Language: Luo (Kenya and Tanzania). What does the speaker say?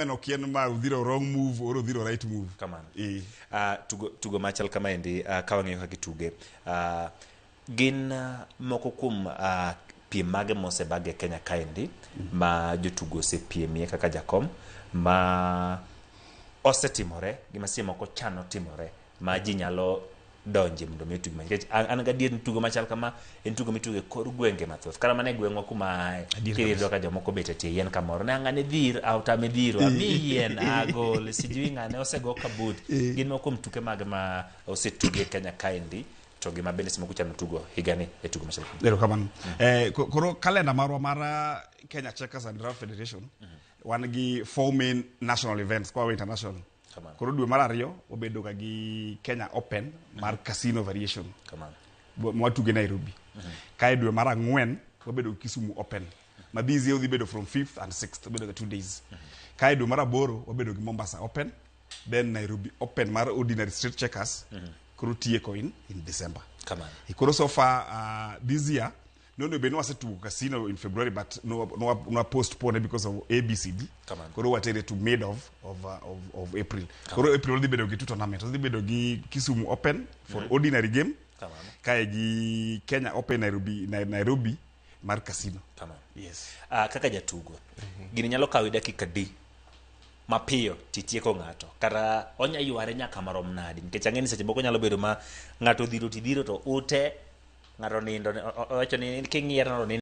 En ok en ma odhiro wrong move or odhiro right move. Kamano. Eh. Tugo machal kamaendi, ka wang'iyo kaka ituge, gin moko kuom piem mage mosebag e Kenya kaendi ma jotugo osepiemie kaka jakom ma osetimore gi ma seche moko chano timore ma ji nyalo donje mondo mi otug nikech an gadier ni tugo machal kama en tugo mitugo e kor gwenge mathoth, kata mana e gweng'wa kuma ae. Adier. Kiyudo ka jomoko bet e tie yien kamoro ne ng'ane dhir otame dhiro ami yien agol sijui ng'ane osego kabut. Gin moko kuom tuke mage ma osetugi e Kenya kaendi to gima bende seche moko chano tugo higani e tugo machal kama? Erokamano. Koro kalenda marwa mar Kenya Checkers and Draft Federation, wan gi four main national events kwa international. Kamano. Koro dwe mar ariyo wabedo ga gi Kenya Open mar casino variation Kamano. Mwatuge Nairobi. Kae dwe mar ang'wen wabedo gi Kisumu Open. Ma this year odhi bedo from 5th and 6th, obedo ga 2 days. Kae dwe mar aboro wabedo gi Mombasa Open, then Nairobi Open mar ordinary street checkers koro tieko in December. Kamano. Koro so far this year no bed ni wasetugo casino in February, but no postpone because of ABCD. Kamano. Koro watere to mid of April. Koro April odhi bedo gi two tournament. Odhi bedo gi Kisumu Open for ordinary game. Kamano. Kae gi Kenya Open Nairobi, Nairobi mar casino. Kamano. Yes. Kaka jatugo, gini nyalo kawi dakika di mapiyo titieko ng'ato, kata onya yware nyaka marom nadi? Nikech ang'e ni seche moko nyalo bedo ma ng'ato odhiro tidhiro to ute ng'ato nindo owacho ni king'iye to nindo.